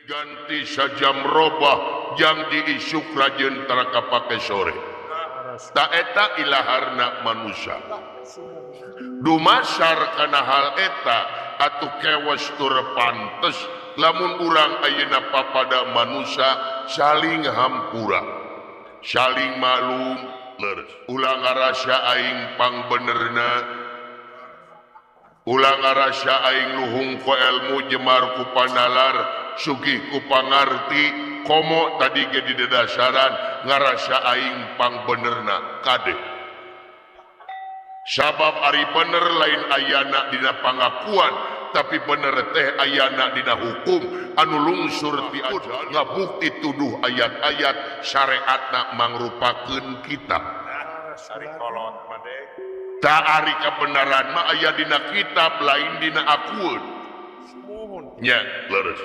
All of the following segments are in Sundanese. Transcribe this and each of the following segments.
Ganti sajam robah jang diisuk rajin tara kapake sore. Ta eta ilaharna manusia. Dumasar kana hal eta atuh kewas tur pantes lamun urang ayeuna papada manusia saling hampura, saling maklum leres. Ulah ngarasa aing pangbenerna, ulah ngarasa aing luhung ku ilmu jemar ku panalar, sugih ku pangarti, komo tadi ge didedasaran ngarasa aing pangbenerna kade. Sabab ari bener lain ayana dina pangakuan, tapi bener teh ayana dina hukum anu lungsur ti ajaran ngabukti tuduh ayat-ayat syariatna mangrupakeun kitab. Ta ari kebenaran mah aya dina kitab lain dina akueun. Nya leres.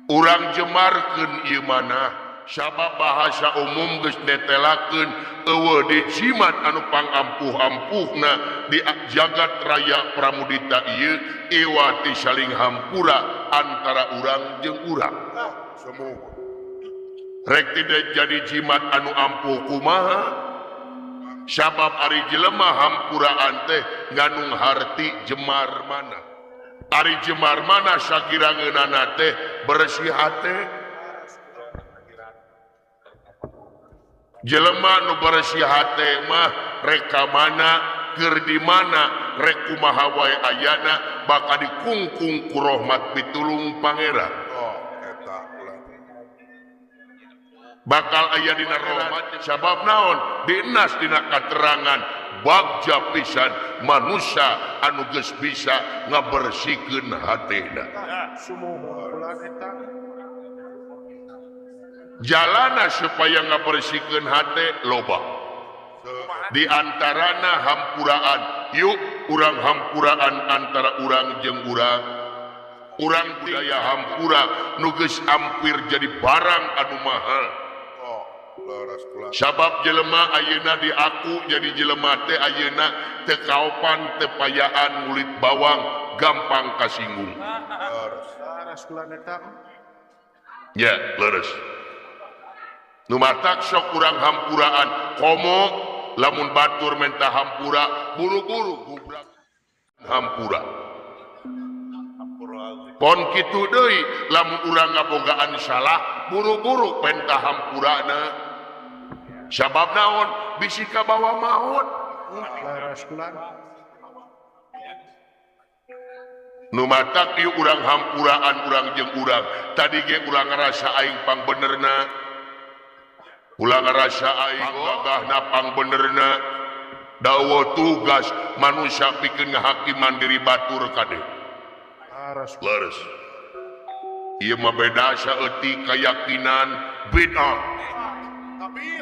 Urang jemarkeun ieu mana sabab bahasa umum geus netelakeun eueuh dijimat anu pangampuh-ampuhna di jagat raya Pramudita ieu iwati saling hampura antara urang jeung urang. Rek tidak jadi jimat anu ampuh kumaha sabab ari jelema hampuraan teh nganung harti jemar mana. Ari jemar mana sakira ngeunana teh bersih hate. Jelema nu bersih hate mah rek ka mana keur di mana rek kumaha wae ayana bakal dikungkung ku rahmat pitulung Pangeran. Bakal aya dina rahmat sabab naon dinas dina katerangan bagja pisan manusia anu geus bisa ngabersihkeun hatena. Jalana supaya ngabersihkeun hate loba. Di antarana hampuraan, yuk urang hampuraan antara urang jeung urang. Urang budaya hampura nu geus hampir jadi barang anu mahal. Sabab jelema ayeuna diaku jadi jelema teh ayeuna teu kaopan teu payaan ngulit bawang gampang kasinggung. Ya, leres. Nu matak sok urang hampuraan komo lamun batur menta hampura buru-buru gubrak hampura. Pon kitu deui lamun urang ngabogaan salah buru-buru penta hampurana. Sabab naon bisi kabawa maot. Nu matak ieu urang hampuraan urang jeung urang tadi ge urang ngarasa aing pangbenerna. Ulah ngarasa aing gagahna pangbenerna. Dawa tugas manusia pikeun ngahakiman diri batur kade. Leres. Ieu mah beda saeutik keyakinan bid'ah.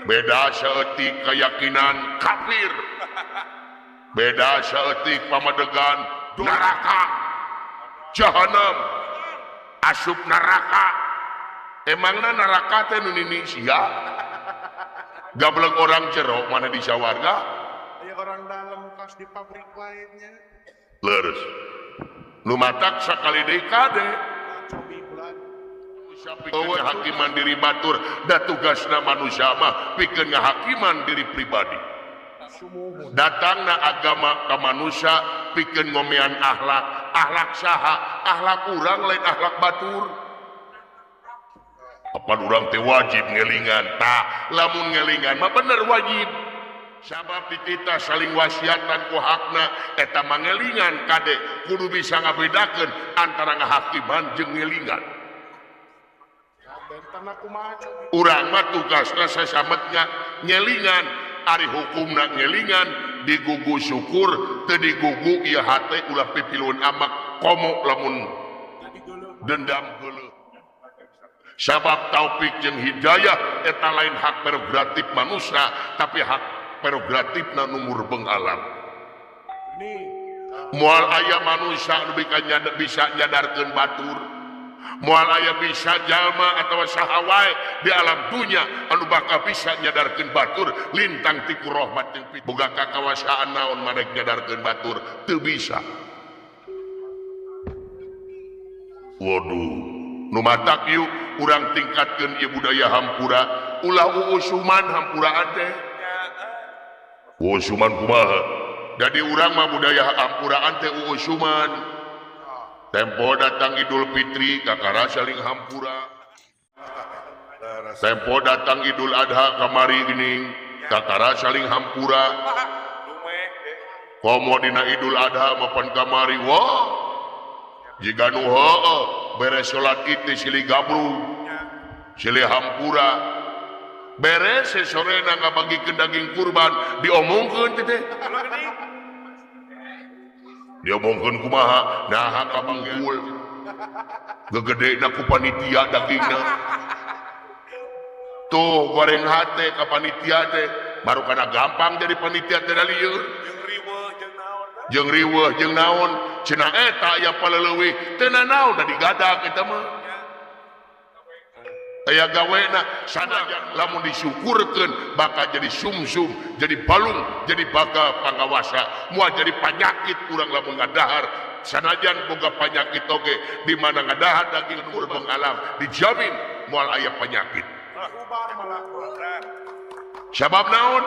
Beda saeutik keyakinan kafir. Beda saeutik pamadegan neraka. Jahanam. Asup neraka. Emangna neraka teh nu nini sia? Gablek orang jero mana di sawarga? Aya orang dalam kas di pabrik lainnya. Leres. Nu matak sakali deui kade. Pikeun ngahakiman diri batur da tugasna manusia mah pikeun ngahakiman diri pribadi. Datangna agama ka manusia pikeun ngomean akhlak, akhlak saha? Akhlak urang lain akhlak batur. Apan urang teh wajib ngelingan tah lamun ngelingan mah bener wajib. Sabab dititah saling wasiatan ku hakna eta mah ngelingan kade kudu bisa ngabedakeun antara ngahakiman jeung ngelingan. Urang mah tugasna sasametna ngelingan, ari hukumna ngelingan digugu syukur teu digugu ieu hate ulah pipilueun amak komo lamun dendam geuleuh. Sabab taufik jeung hidayah eta lain hak prerogatif manusia tapi hak prerogatifna nu murbeng alam. Moal aya manusia nu bisa nyadarkeun batur, Moal aya bisa jalma atawa saha wae di alam dunya anu bakal bisa nyadarkeun batur lintang ti ku rahmat jeung boga kakawasaan naon maneh nyadarkeun batur teu bisa. Waduh, nu matak yuk urang tingkatkeun ieu budaya hampura, ulah uusuman hampuraan teh. Uusuman kumaha? Jadi urang mah budaya hampuraan teh uusuman. Tempo datang Idul Fitri kakara saling hampura. Tempo datang Idul Adha kamari geuning kakara saling hampura. Komo dina Idul Adha mapan kamari wah. Jiga nu heueuh beres salat Id teh silih gabrug, silih hampura. Beres sorena ngabagikeun daging kurban diomongkeun teh. Diomongkeun kumaha? Naha kabungkul. Gegedena ku panitia dagingna. Tuh goreng hate ka panitia teh, baru kana gampang jadi panitia teh lieur. Jeung riweuh jeung naon? Cenah eta aya paleleuwih, teu nanaon da digadak eta mah. Aya gawena sanajan lamun disyukurkeun bakal jadi sumsum, jadi balung, jadi bakal pangawasa, moal jadi panyakit urang lamun ngadahar. Sanajan boga panyakit oge di mana ngadahar daging kurban alam dijamin moal aya penyakit. Sabab naon?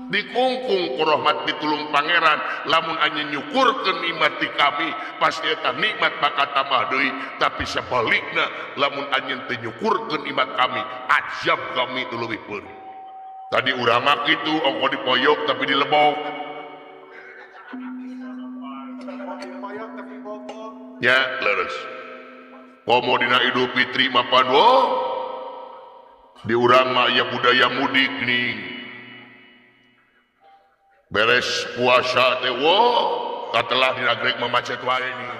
Dikungkung ku rahmat ditulung pangeran lamun anjeun nyukurkeun nikmat di kami pasti eta nikmat bakal tambah deui, tapi sebalikna lamun anjeun teu nyukurkeun nikmat kami azab kami itu leuwih peurih. Tadi urang mah kitu ongko dipoyok tapi dilebok. Ya leres. Komo dina Idul Fitri mapan wo di urang mah aya budaya mudik nih. Beres puasa teh wo katelah di nagreg mah macet wae nih.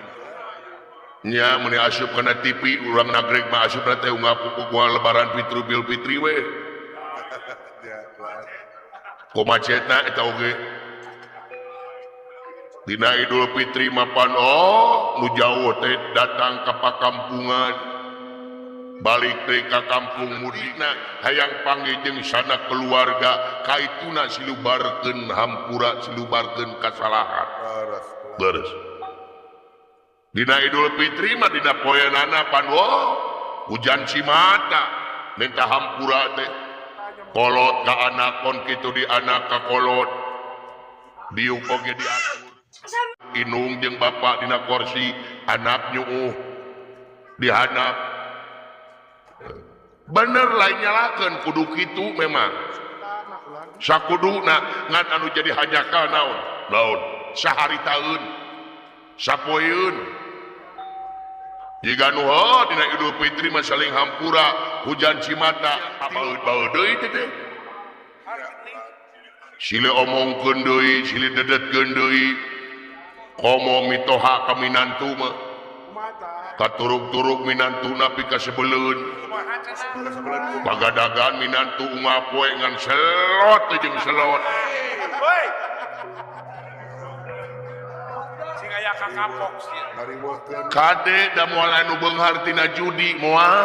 Nya meuni asup kana TV urang nagreg mah asupna teh unggal lebaran Fitri Bil Fitri we. Ko macetna eta oge. Dina Idul Fitri mapan oh nu jauh teh datang ka pakampungan. Balik deui ka kampung mudikna hayang panggih jeung sanak keluarga kaituna silubarkeun hampura silubarkeun kasalahan. Leres. Dina Idul Fitri mah dina poeanana pan wo hujan cimata minta hampura teh kolot ka anak kon kitu di anak ka kolot diuk oge diatur inung jeung bapak dina kursi anak nyuuh dihandap. Bener lain nyalakeun kudu kitu memang sakuduna ngan anu jadi hanjakal naon naon sahari taun sapoeun jiga nu heuh dina Idul Fitri mah saling hampura hujan cimata baeud-baeud deui teh silih omongkeun deui silih dedetkeun deui komo mitoha ka minantu mah katurug-turug minantu napi kasebeleun pagadagan minantu unggal poe ngan selot jeung selot. Sing aya kakapok sia. Kade da moal anu beunghar tina judi moal.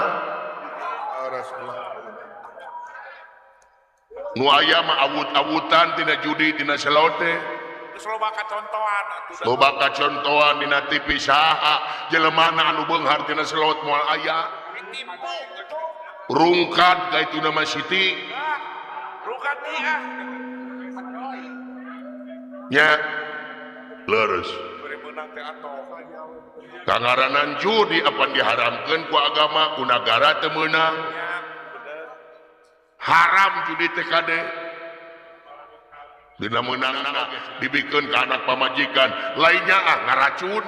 Nu aya mah awut-awutan tina judi tina selot teh. Loba kacontohan atuh. Loba kacontohan dina TV saha jelemana anu beunghar tina selot moal aya. Rungkad ka itu nama Siti. Rungkad dia. Nya leres. Kangaranan judi apan diharamkeun ku agama ku nagara teu meunang. Haram judi teh kade. Dina meunangna dibikeun ka anak pamajikan, lainnya ah ngaracun.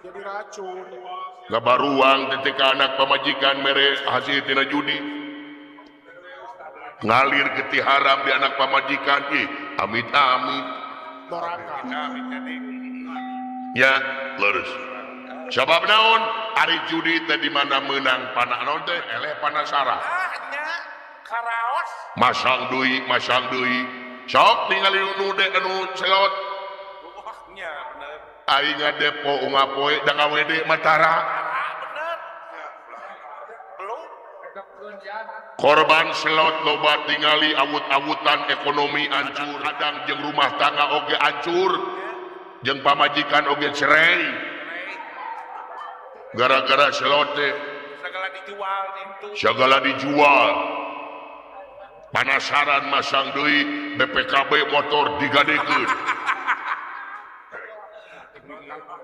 Jadi racun. Ngabaruang teh ka anak pamajikan mere hasil tina judi. Ngalir getih haram di anak pamajikan ih amit-amit. Ya leres. Sabab naon? Ari judi teh di mana meunang panah naon teh eleh panasara. Karaos. Masang deui, masang deui. Sok ningali nu de anu selot. Nya bener. Aing ngadepo unggal poe da ngawede matara. Bener. Korban selot loba tingali awut-awutan ekonomi hancur, kadang jeung rumah tangga oge hancur, jeung pamajikan oge cerai. Gara-gara selot teh segala dijual itu. Segala dijual. Panasaran masang deui BPKB motor digadekeun.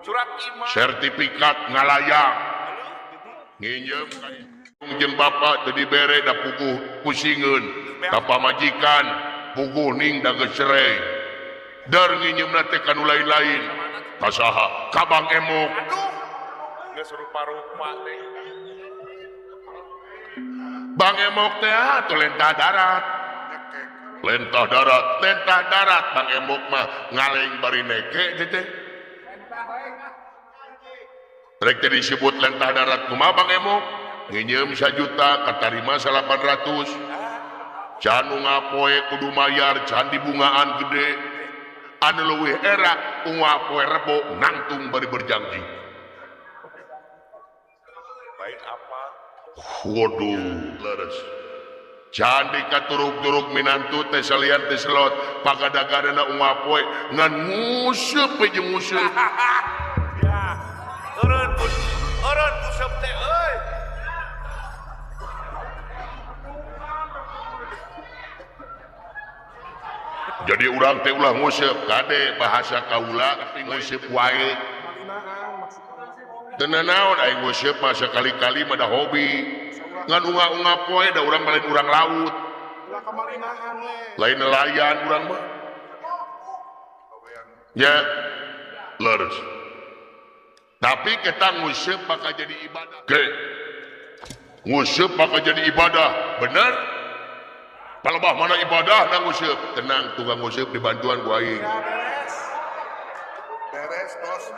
Surat iman. Sertifikat ngalayang. Nginjem jeung bapak teu dibere da puguh pusingeun ka pamajikan puguh ning da geus cerai. Dar nginjemna teh ka nu lain-lain. Ka saha? Ka Bang Emok. Aduh. Geus rupa-rupa teh. Bang Emok teh atuh lentah darat. Lentah darat, lentah darat Bang Emok mah ngaleng bari neke teh teh. Rek teh disebut lentah darat kumaha Bang Emok? Nginjem 1 juta katarima 800. Can nu ngapoe kudu mayar, can dibungaan gede. Anu leuwih era ungapoe rebo nangtung bari berjanji. Lain apa? Waduh, leres. Can dikaturug-turug minantu teh salian teh selot, pagadagadana ungapoe ngan nguseup we jeung nguseup. Ya, eureun eureun nguseup teh euy. Jadi urang teh ulah nguseup, kade bahasa kaula tapi nguseup wae. Teu nanaon aing nguseup mah sakali-kali mah da hobi. Ngan unga-unga poe da urang lain urang laut. Lain nelayan urang mah. Ya, leres. Tapi kita nguseup bakal jadi ibadah. Oke. Nguseup bakal jadi ibadah, bener? Palebah mana ibadah na nguseup? Tenang, tukang nguseup dibantuan ku aing. Beres. Beres tos.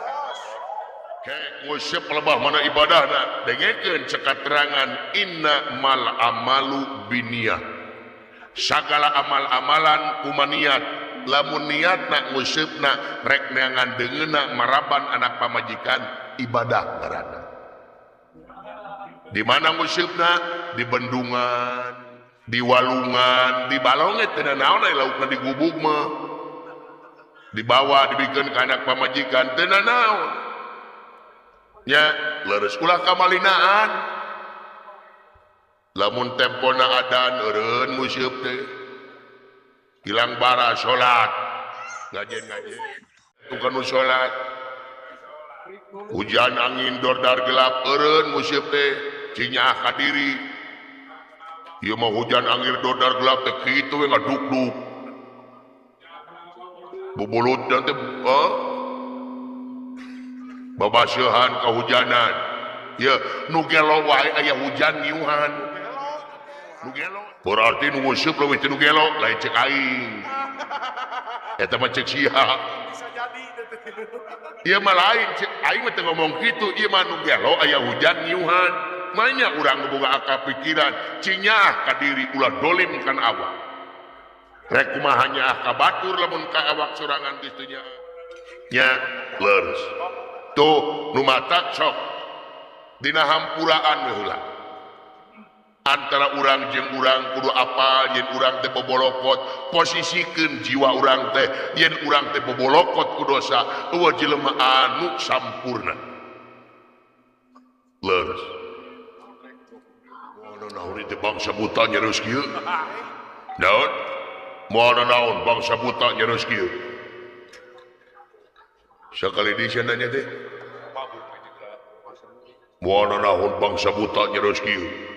Oke, nguseup palebah mana ibadah na? Dengekeun cekaterangan inna mal amalu biniyah. Sagala amal-amalan kumaniat. Lamun niatna nguseupna rek neangan deungeunna maraban anak pamajikan ibadah ngaranna. Di mana nguseupna? Di bendungan, di walungan, di balonge teu naon aya laukna di gubuk mah. Dibawa dibikeun ka anak pamajikan teu naon. Nya leres ulah kamalinaan. Lamun tempona adan eureun nguseup teh. Hilang bara salat. Ngajen-ngajen. Tukang nu salat. Hujan angin dordar gelap eureun nguseup teh cinyaah ka diri. Ieu mah hujan angin dordar gelap teh kitu we ngaduk-duk. Bubulut dan teh babaseuhan kahujanan. Ya nu gelo wae aya hujan ngiuhan. Nu gelo berarti nu nguseup leuwih ti nu gelo lain cek aing. Eta mah cek sia. Bisa jadi Ieu mah lain cek aing mah teu ngomong kitu, ieu mah nu gelo aya hujan ngiuhan. Manya urang boga akal pikiran cinyaah ka diri ulah dolim kan awak. Rek kumaha nyaah ka batur lamun ka awak sorangan geus teu nyaah. Nya leres. Tuh nu matak sok dina hampuraan we heula. Antara urang jeung urang kudu apal yen urang teh bobolokot, posisikeun jiwa urang teh yen urang teh bobolokot ku dosa, eueuh jelema anu sampurna. Leres. Moal naon teh bangsa buta nyereus kieu? Naon? Moal naon bangsa buta nyereus kieu? Sakali deui sia nanya teh. Moal naon bangsa buta nyereus kieu?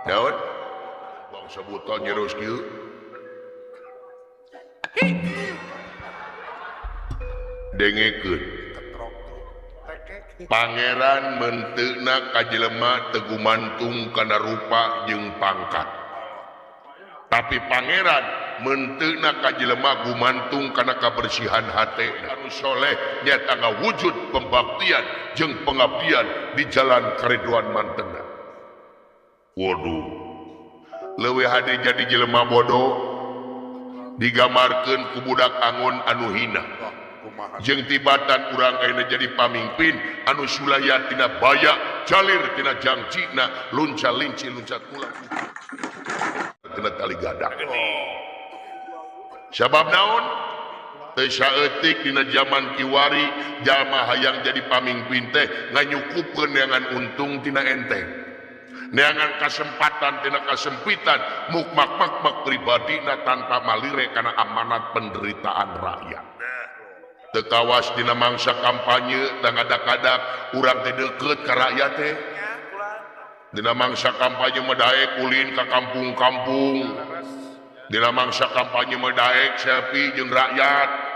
Daun bangsa buta nyereus kieu. Dengekeun. Pangeran menteuna ka jelema teu gumantung kana rupa jeung pangkat. Tapi pangeran menteuna ka jelema gumantung kana kabersihan hate. Anu soleh nyata ngawujud pembaktian jeung pengabdian di jalan kariduan mantena. Waduh, leuwih hade jadi jelema bodoh digambarkeun ku budak angon anu hina. Jeung tibatan urang ayeuna jadi pamimpin anu sulaya tina baya jalir tina jangjina lunca linci luncat ulang tina tali gadak. Sabab naon? Teu saeutik dina zaman kiwari jalma hayang jadi pamimpin teh nganyukupkeun neangan untung tina enteng. Neangan kasempatan tina kasempitan mukmak-makmak pribadina tanpa malire kana amanat penderitaan rakyat. Teu kawas dina mangsa kampanye da ngadak-adak urang teh deukeut ka rakyat teh. Dina mangsa kampanye mah daek ulin ka kampung-kampung. Dina mangsa kampanye mah daek selfie jeung rakyat.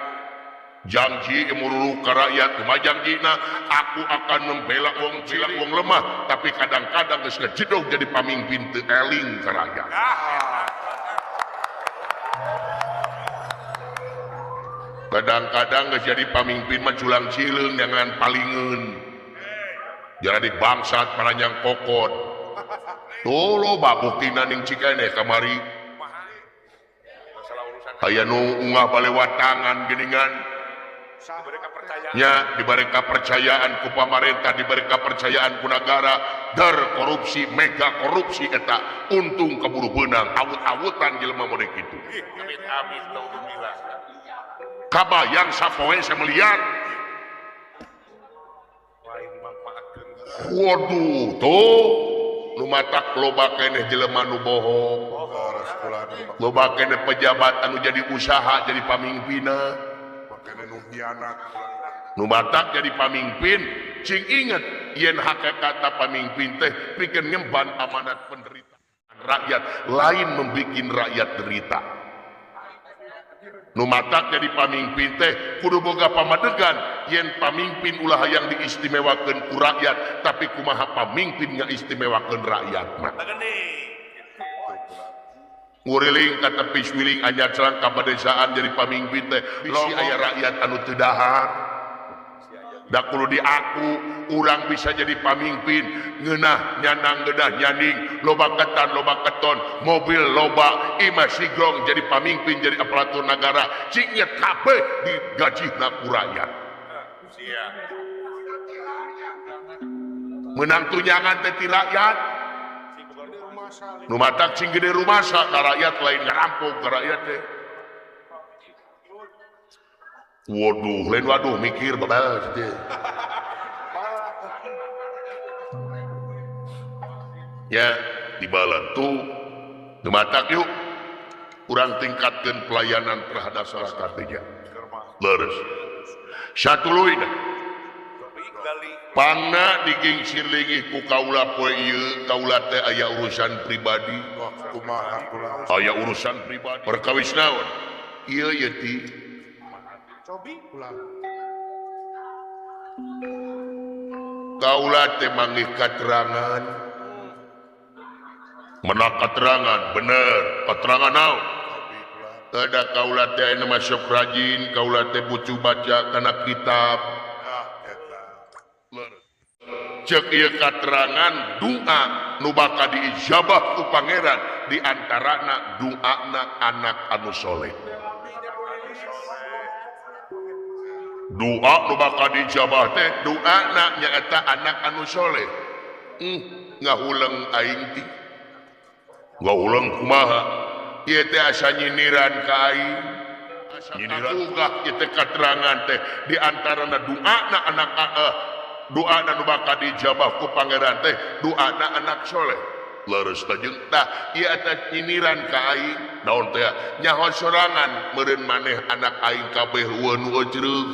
Janji mururuk ke rakyat kumaha janjina aku akan membela wong cilik wong lemah tapi kadang-kadang geus ngejedog jadi pamimpin teu eling ka rakyat. Kadang-kadang geus jadi pamimpin mah culang cileung jangan palingeun. Jadi bangsat panjang kokot. Tuh loba buktina ning Cikeneh kamari. Aya nu ungah balewatangan geuningan. Nya diberi kepercayaan ku pamarentah, diberi kepercayaan ku negara, der korupsi, mega korupsi eta untung keburu beunang awut-awutan jelema model kitu. Kabayang sapoe samelian. Waduh, tuh nu matak loba keneh jelema nu bohong. Loba keneh pejabat anu jadi usaha jadi pamimpinna. Nu matak jadi pamimpin cing inget yen hakikatna pamimpin teh pikeun ngemban amanat penderitaan rakyat lain membikin rakyat derita. Nu matak jadi pamimpin teh kudu boga pamadegan yen pamimpin ulah hayang diistimewakeun ku rakyat tapi kumaha pamimpin ngaistimewakeun rakyat mah. Nguriling ka tepi suwiling anyar celang ka pedesaan jadi pamimpin teh bisi aya rakyat anu teu dahar. Da kudu diaku urang bisa jadi pamimpin ngeunah nyanang geunah nyanding loba ketan loba keton mobil loba imah sigrong jadi pamimpin jadi aparatur negara cing inget kabeh digajihna ku rakyat. Menang tunjangan teh ti rakyat. Nu matak cing gede rumasa ka rakyat lain ngarampok ka rakyat teh. Waduh, lain waduh mikir babal teh. Ya, dibalan tuh. Nu matak yuk urang tingkatkeun pelayanan terhadap masyarakat. Leres. Satuluyna. Pangna digingsir lingih ku kaula poe ieu, kaula teh aya urusan pribadi. Aya urusan pribadi. Perkawis naon? Ieu ye ti. Kaula teh manggih katerangan. Menak katerangan, bener. Katerangan naon? Ada kaula teh anu masuk rajin, kaula teh bucu baca kana kitab. Cek ieu katerangan doa nu bakal diijabah ku pangeran di antarana doana anak anu soleh. Doa nu bakal diijabah teh doana nyaeta anak anu soleh. Ngahuleng aing ti. Ngahuleng kumaha? Ieu teh asa nyindiran ka aing. Nyindiran ugah ieu teh katerangan teh di antarana doana anak doa nu bakal dijabah ku pangeran teh doana anak soleh. Leres teh jeung tah ieu eta nyindiran ka aing. Naon teh nyaho sorangan meureun maneh anak aing kabeh eueuh nu ejreug.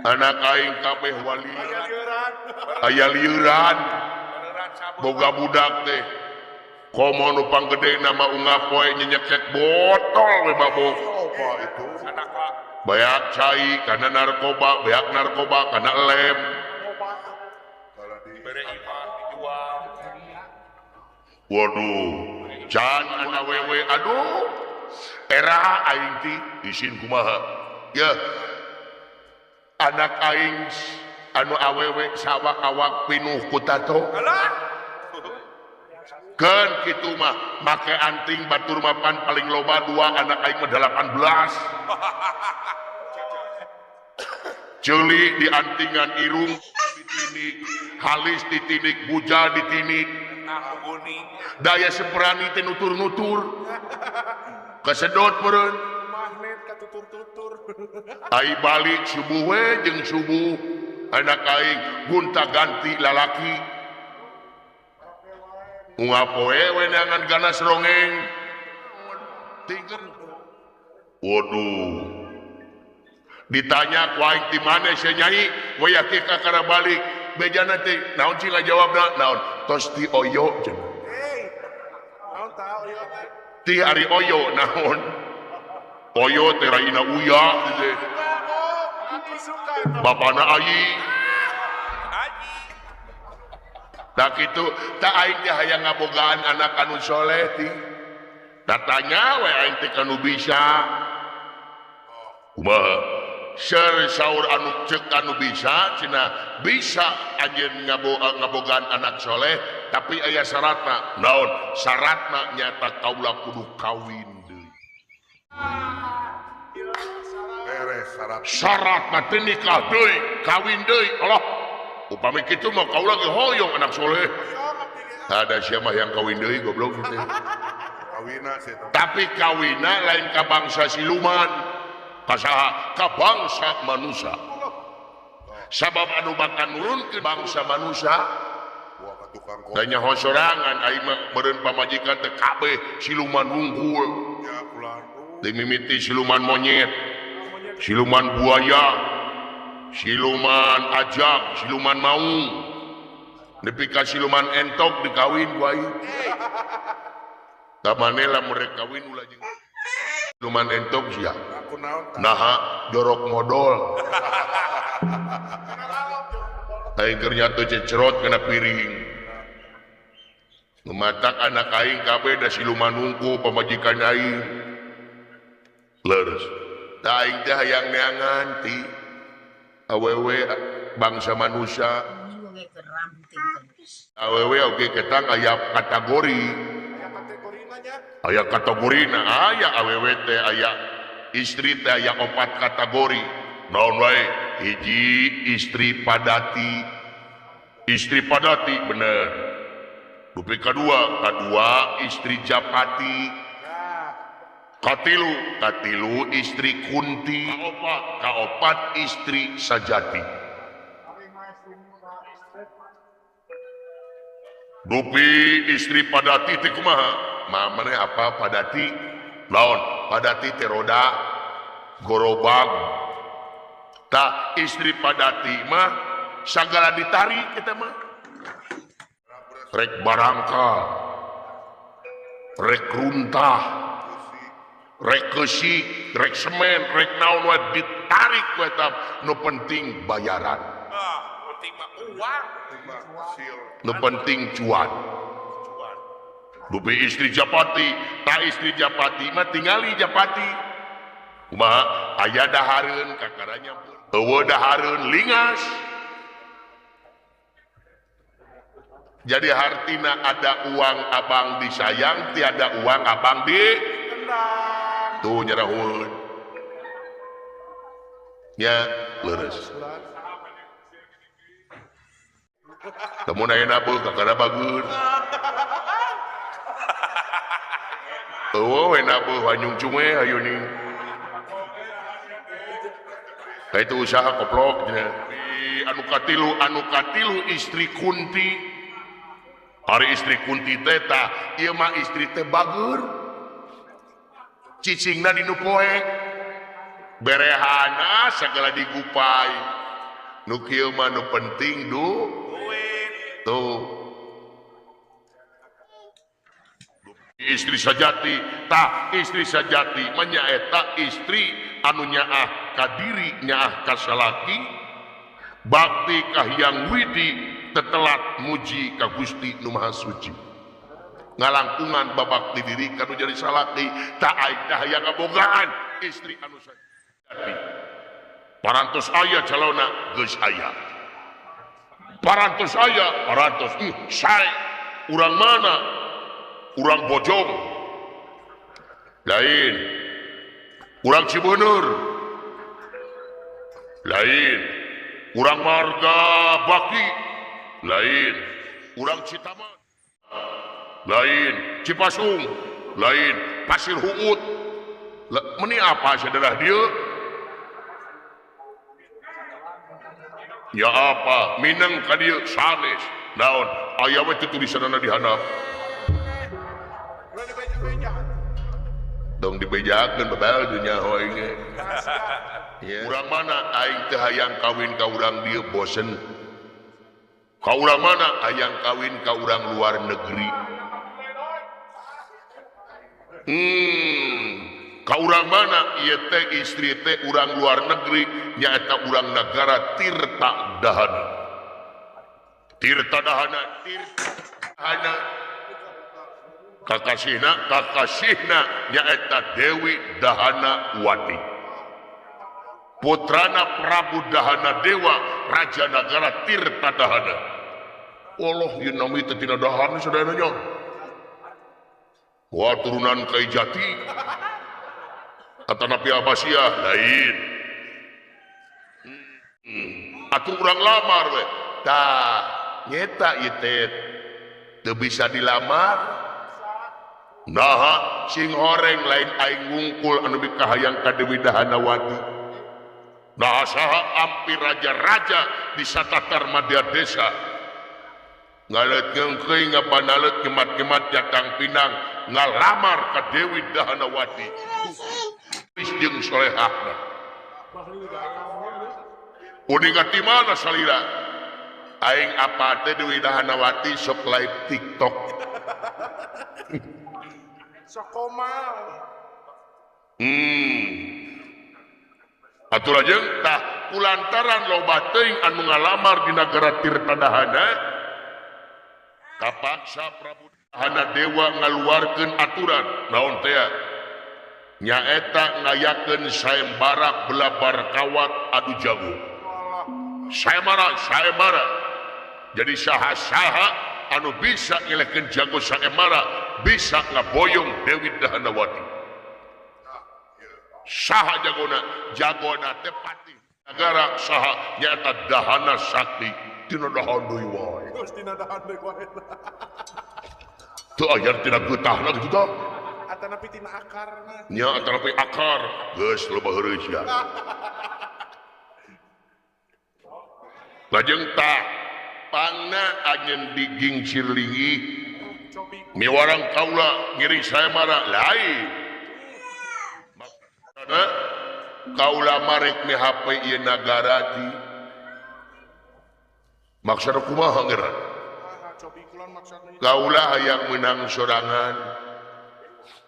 Anak aing kabeh wali. Aya lieuran. Boga budak teh komo nu panggedena mah ungah poe nyenyekek botol we mabok. Beak cai karena narkoba, beak narkoba karena lem. Waduh, can anak wewe, aduh, era aing ti isin kumaha. Ya, anak aing anu awewe sawak-awak pinuh ku tato. Keun kitu mah make anting batur mapan paling loba dua anak aing mah 18. Ceuli diantingan irung ditinik, halis ditinik, bujal ditinik. Daya seperani teh nutur-nutur. Kesedot meureun. Magnet katutur-tutur. Ai balik subuh we jeung subuh anak aing gonta-ganti lalaki. Unggal poe we neangan ganas rongeng. Tinggal. Waduh. Ditanya ku aing ti mana sia nyai, waya kieu kakara balik. Bejana teh naon sih ngajawabna naon? Tos ti oyo cenah. Hei. Naon tah oyo teh? Ti ari oyo naon? Oyo teh raina uya teh. Aku suka eta. Bapana ayi. Aji. Tak kitu, tak aing teh hayang ngabogaan anak anu soleh ti. Tatanya we aing teh kanu bisa. Kumaha? Ser saur anu cek anu bisa cenah bisa anjeun ngabogaan anak soleh tapi aya syaratna. Naon? Syaratna nyata kaula kudu kawin deui. Beres syarat. Syaratna teh nikah deui, kawin deui. Allah, upami kitu mah kaula ge hoyong anak soleh. Ada siapa yang kawin deui goblok gitu. Kawina sih. Tapi kawina lain ka bangsa siluman. Kasaha ka bangsa manusia. Sabab anu bakal nurun ke bangsa manusia. Tanya sorangan aing mah meureun pamajikan teh kabeh siluman wungkul. Teu mimiti siluman monyet, siluman buaya, siluman ajak, siluman maung. Nepi ka siluman entok dikawin ku aing. Tamane lamun rek kawin ulah jeung siluman entok sia. Naha jorok modol. Aing keur nyatu cecerot kana piring. Mematak anak aing kabeh da siluman hungku pamajikan aing. Leres. Da aing teh hayang neangan ti awewe bangsa manusia. Awewe oge ketang aya kategori. Aya kategorina, aya awewe teh aya istri teh aya opat kategori. Naon wae? Hiji istri padati. Istri padati bener. Dupi kadua, kadua istri japati. Katilu, katilu istri kunti. Kaopat, kaopat istri sajati. Dupi istri padati teh kumaha? Mamane apa padati? Naon? Padati teh roda gorobag. Tak istri padati mah sagala ditarik kita mah. Rek barangka, rek runtah, rek keusik, rek semen, rek naon wae ditarik we eta nu penting bayaran. Ah, penting mah uang, nu penting cuan. Dupi istri japati, tak istri japati mah tingali japati. Kumaha aya dahareun kakaranya eueuh dahareun lingas. Jadi hartina ada uang abang disayang, tiada uang abang di tuh nyerahun. Nya leres. Temun ayeuna beuh kakara bageun. Eueuh we nabuh hanyung we hayu ning. Ka itu usaha koplok cenah. Anu katilu istri kunti. Ari istri kunti teh tah ieu mah istri teh bager. Cicingna di nu poek. Berehana sagala digupai. Nu kieu mah nu penting du duit. Tuh. Istri sajati, tah istri sajati mah nyaeta istri anu nyaah ka diri, nyaah ka salaki, bakti ka Hyang Widi, tetelat muji ka Gusti Nu Maha Suci. Ngalangkungan babakti diri kanu jadi salaki, tah aing teh hayang ngabogaan istri anu sajati. Parantos aya calona geus aya. Parantos aya, parantos sae urang mana? Urang Bojong lain, urang Cibeuneur lain, Urang Marga Bakti lain, urang Citaman lain, Cipasung lain, Pasir Huut. Meni apa saudara dia? Ya apa? Minang ka dieu sanes. Naon? Aya we teu tulisanna di handap. Dong dibejakeun babal dunya hoing ge. Urang mana aing teu hayang kawin ka urang dieu bosen. Ka urang mana hayang kawin ka urang luar negeri. Ka urang mana ieu teh istri teh urang luar negeri nyaeta urang nagara Tirta Dahana. Tirta Dahana, Tirta Dahana. Kakasihna, kakasihna nyaeta Dewi Dahana Wati. Putrana Prabu Dahana Dewa, Raja Nagara Tirta Dahana. Allah ieu nami teh tina dahana sadayana nya. Wah turunan Kai Jati. Atanapi Abbasiyah lain. Atuh urang lamar we. Tah, nyeta ieu teh teu bisa dilamar. Naha sing horeng lain aing ngungkul anu mikahayang ka Dewi Dahanawati. Naha saha ampir raja-raja di satatar madya desa. Ngaleut ngeungkeuy ngabanalet nyemat-nyemat jatang pinang ngalamar ka Dewi Dahanawati. Jeung solehahna. Uninga ti mana salira? Aing apa teh Dewi Dahanawati sok live TikTok. Sok komal. Atuh lajeng tah kulantaran loba teuing anu ngalamar di nagara Tirta Dahana, kapaksa Prabu Dahana Dewa ngaluarkeun aturan. Naon teh? Nyaeta ngayakeun sayembara belabar kawat adu jago. Sayembara, sayembara. Jadi saha-saha anu bisa ngelehkeun jago sayembara bisa ngaboyong Dewi Dahanawati. Saha jagona? Jagona teh patih nagara saha nyaeta Dahana Sakti. Tina dahan deui wae. Geus tina dahan deui wae. Teu aya tina geutahna kitu tah. Atanapi tina akarna. Nya atanapi akar. Geus loba heureuy sia. Lajeng tah pangna anjeun digingsir linggih. Miwarang kaula ngiring sayembara lain. Maksudna kaula marek mihape ieu nagara di. Maksudna kumaha geura? Kaula hayang meunang sorangan.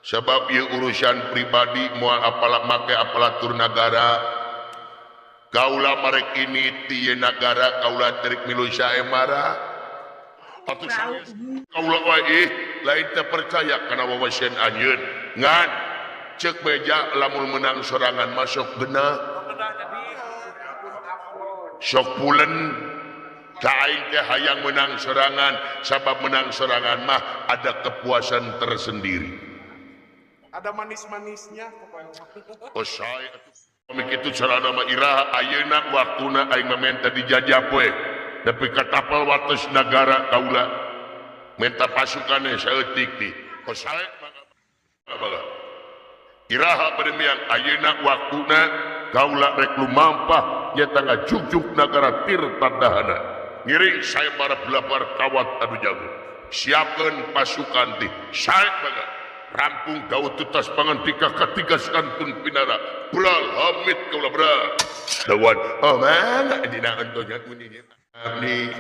Sebab ieu urusan pribadi moal apala make aparatur nagara. Kaula marek ini ti ieu nagara kaula terik milu saemara. Atuh kaula wae ih lain teu percaya kana wawasan anjeun. Ngan ceuk beja lamun menang sorangan masuk genah. Sok pulen ka aing teh hayang menang sorangan sabab menang sorangan mah ada kepuasan tersendiri. Ada manis-manisnya. Oh saya atuh kitu carana mah iraha ayeuna waktuna aing mah menta dijajah we. Nepi ka tapal wates nagara kaula menta pasukan saeutik ti. Oh saya mangga. Iraha bade miang ayeuna waktuna kaula rek lumampah nyata ngajugjug nagara Tirta Dahana. Ngiring sayembara belabar kawat adu jago. Siapkeun pasukan ti. Sae mangga. Rampung daud tutas pangantika ketiga santun pinara bulal hamid kaula bra dawan oh mana dina entonya kunyi abdi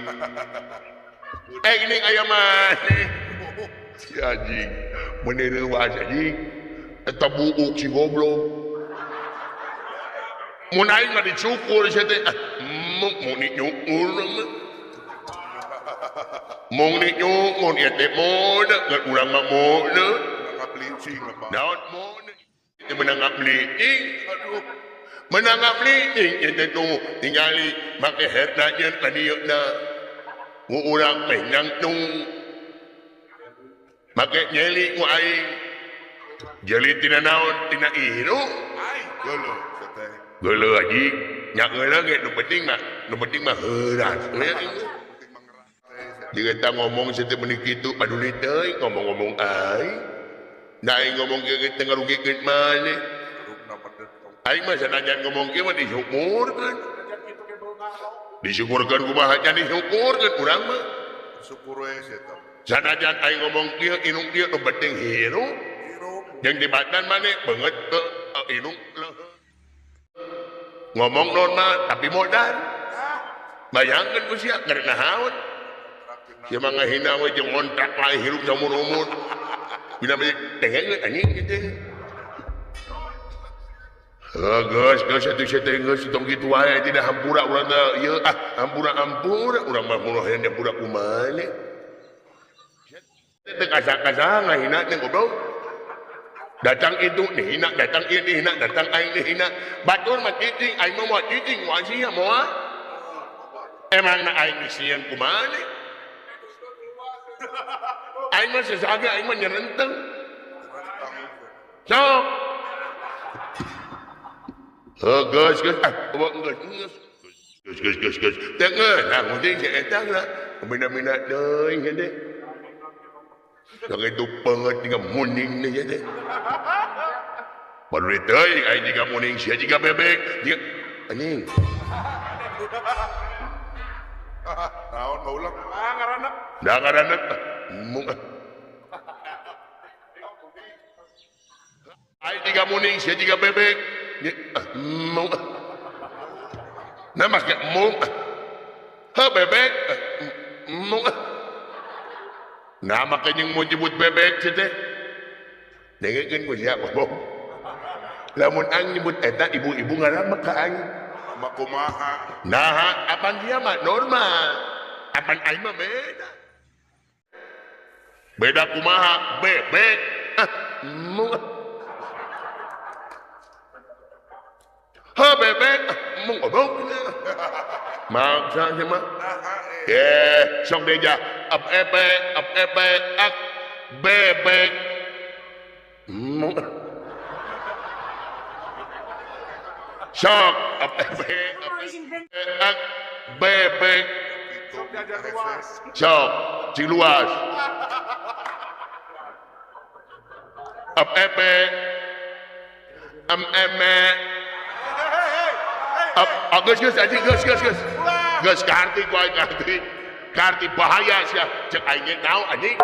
ini aya mah si anjing meuni reuas anjing eta buuk si goblok mun aing mah dicukur sia teh mung ni nyukur mung ni nyukur ieu teh mode ngan urang mah mode naon mode teu meunang ngabeliing aduh meunang ngabeliing ieu teh tuh tingali make headna jeung ka dieu na urang meh nyangtung make nyeli ku aing jeli tina naon tina iru geuleuh teh geuleuh anjing nya geuleuh ge nu penting mah Nu penting mah heuras. Jika kita ngomong setiap menit itu paduli teuing ngomong-ngomong aing. Nah aing ngomong kieu teh ngarugikeun maneh. Aing mah sanajan ngomong kieu mah disyukurkeun. Disyukurkeun kumaha nya disyukurkeun urang mah. Syukur we sia teh. Sanajan aing ngomong kieu inung kieu nu penting hirup. Jeung di badan maneh beungeut teu inung leuheung. Ngomong normal tapi modal. Bayangkeun ku sia keur nahaon. Sia mah ngahina we jeung ngontrak lae hirup saumur-umur. Bila balik tengengeun anjing kitu. Heuh geus geus atuh sia teh geus tong kitu wae tidak hampura urang teh ieu ah hampura hampura urang mah kuno hayang hampura kumaha. Teu kasa-kasa ngahina teh goblok. Datang itu dihina, datang ieu dihina, datang aing dihina. Batur mah cicing, aing mah moal cicing, moal sia moal. Emangna aing sieun kumaha? Aing mah sesaga aing mah nyerenteng. Sok. Heuh geus geus ah geus geus. Geus geus geus geus. Teu ngeunah penting si eta lah. Mina-mina deui gede. Sakitu banget jiga muning nih teh. Baru teuing aing jiga muning sia jiga bebek jiga anjing. Naon baulang? Ah ngaranna. Da ngaranna mung. Aing jiga muning sia jiga bebek. Mung. Nah mas ge mung. Heuh bebek mung. Nah makanya mau jebut bebek sih teh. Dengekeun ku sia ngomong. Lamun aing nyebut eta ibu-ibu ngaramek ka aing. Mah kumaha? Nah, apan dia mah normal. Apan aing mah beda. Beda kumaha? Bebek. Ah, mung. Ha bebek, mung goblok. Maksa sih mah. Eh, sok deja up epe, up epe, ak bebek. Mung. Sok up epe, up epe, ak bebek. Sok cing luas. Up epe, am eme. Up, geus geus anjing geus geus geus. Geus karti ku aing karti. Karti bahaya sia. Cek aing ge naon anjing.